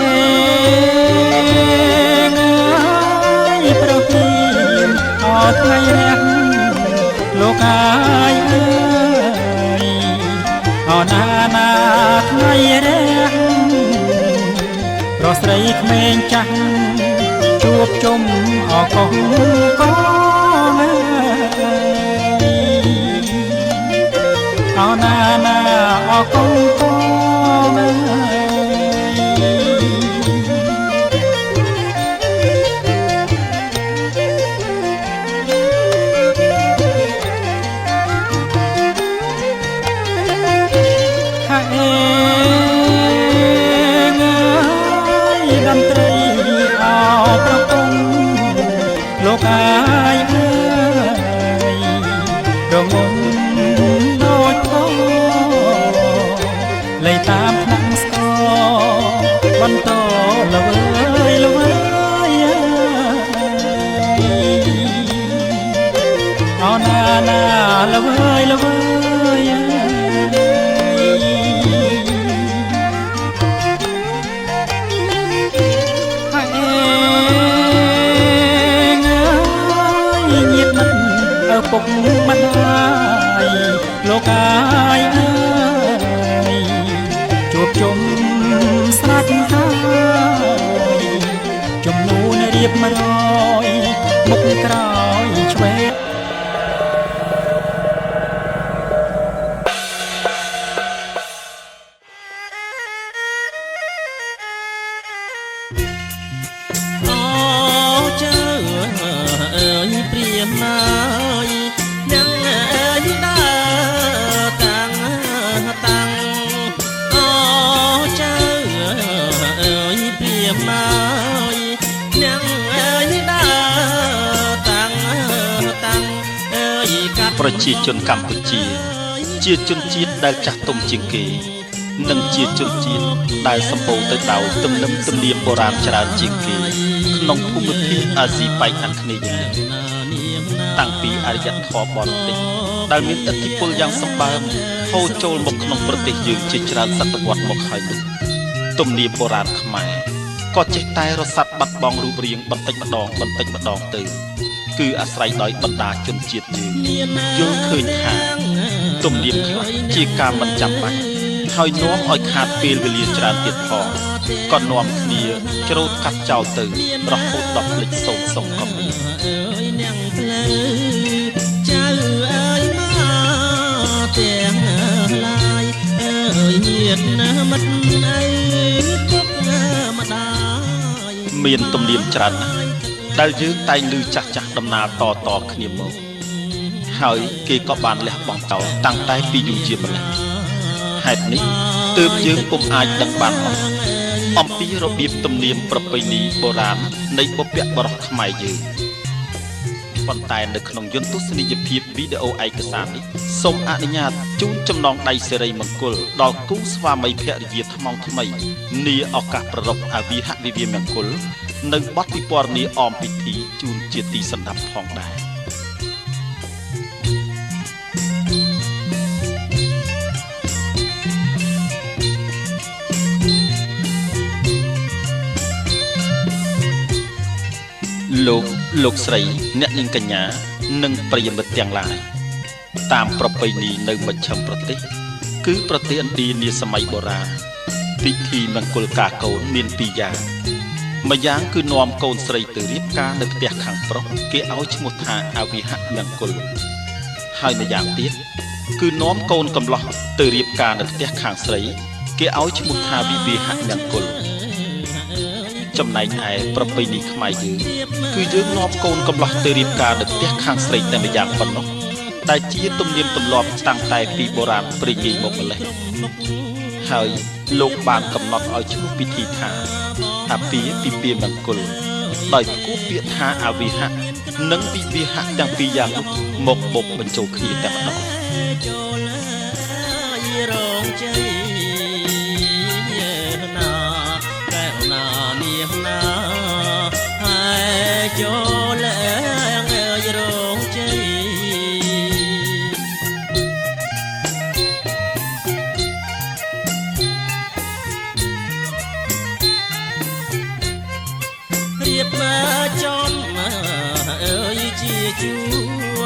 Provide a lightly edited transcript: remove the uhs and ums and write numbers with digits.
អេងអើយប្រពៀនអថ្ងៃរះលោកអើយអើយអណាណាថ្ងៃរះប្រុសស្រីក្មេងចាស់ជួបជុំអកុងកងអើយអណាណាអកុងកងអើយលោកអើយអើយរងំដូចធលៃតាមថ្នាំស្ករបន្តល្វើយល្វើយអណាណាល្វើយល្វើយពុកម្ដាយលោកអើយអើយជួបជុំស្រាច់ហើយចំនួនរៀបរយមុខក្រោយឆ្វេងអូចៅអើយព្រាមអើយអ្នកអើយដើរតាំងតាំងអូចៅអើយព្រាមអើយអ្នកអើយដើរតាំងតាំងអើយកាត់ប្រជាជនកម្ពុជា ជាជនជាតិដែលចាស់ទុំជាងគេ និងជាជនជាតិដែលសម្បូរទៅដោយទំនឹមទំនៀមបុរាណច្រើនជាងគេ ក្នុងភូមិភាគអាស៊ីប៉ែកអាគ្នេយ៍នេះតាំងពីអរិយធម៌បរទេសដែលមានឥទ្ធិពលយ៉ាងសម្បើមហូរចូលមកក្នុងប្រទេសយើងជាច្រើនសតវត្សមកហើយនោះទំនៀមបុរាណខ្មែរក៏ចេះតែរសាត់បាត់បង់រូបរាងបន្តិចម្ដងបន្តិចម្ដងទៅគឺអាស្រ័យដោយបណ្ដាជនជាតិយើងយល់ឃើញថាទំនៀមខ្លះជាការមិនចាំបាច់ហើយនាំឲ្យខាតពេលវេលាច្រើនទៀតផងក៏នាំគ្នាច្រូតកាត់ចោលទៅរហូតដល់ភ្លេចសូន្យសុងក៏មានចៅអើយមកទាំងឡាយអើយញាតមិត្តអីពុកម្ដាយមានទំនៀមច្រើនណាស់ដែលយើងតែងឮចាស់ចាស់ដំណាលតតគ្នាមកហើយគេក៏បានលះបង់ចោលតាំងតែពីយូរជាម្ល៉េះហេតុនេះទើបយើងពុំអាចដឹងបានអស់អំពីរបៀបទំនៀមប្រពៃណីបុរាណនៃបុព្វបុរសខ្មែរយើងប៉ុន្តែនៅក្នុងយន្តទស្សនីយភាពវីដេអូឯកសារនេះសូមអនុញ្ញាតជូនចំណងដៃសិរីមង្គលដល់គូស្វាមីភរិយាថ្មងថ្មីនាឱកាសប្រារព្ធអាវិហវិវាមង្គលនៅបទពិពណ៌នាអមពិធីជូនជាទីសន្តាប់ផងដែរលោកស្រីអ្នកនាងកញ្ញានិងប្រិយមិត្តទាំងឡាយតាមប្រពៃណីនៅមជ្ឈិមប្រទេសគឺប្រទេសឥណ្ឌានាសម័យបុរាណពិធីមង្គលការកូនមានពីរយ៉ាងម្យ៉ាងគឺនាំកូនស្រីទៅរៀបការនៅផ្ទះខាងប្រុសគេឲ្យឈ្មោះថាអវិហមង្គលហើយម្យ៉ាងទៀតគឺនាំកូនកំលោះទៅរៀបការនៅផ្ទះខាងស្រីគេឲ្យឈ្មោះថាវិវាហមង្គលចំណែកឯប្រពៃណីខ្មែរយើងគឺយើងនាំកូនកំលោះទៅរៀបការនៅផ្ទះខាងស្រីតែម្យ៉ាងប៉ុណ្ណោះដែលជាទំនៀមទម្លាប់តាំងតែពីបុរាណព្រេងនាយមកម្ល៉េះហើយលោកបានកំណត់ឲ្យឈ្មោះពិធីថាអាពាហ៍ពិពាហ៍មង្គលដោយផ្គូពាក្យថាអវិហៈនិងវិវាហៈទាំងពីរយ៉ាងនោះមកបូកបញ្ចូលគ្នាតែម្ដងចូលអើយរងជ័យ ជួ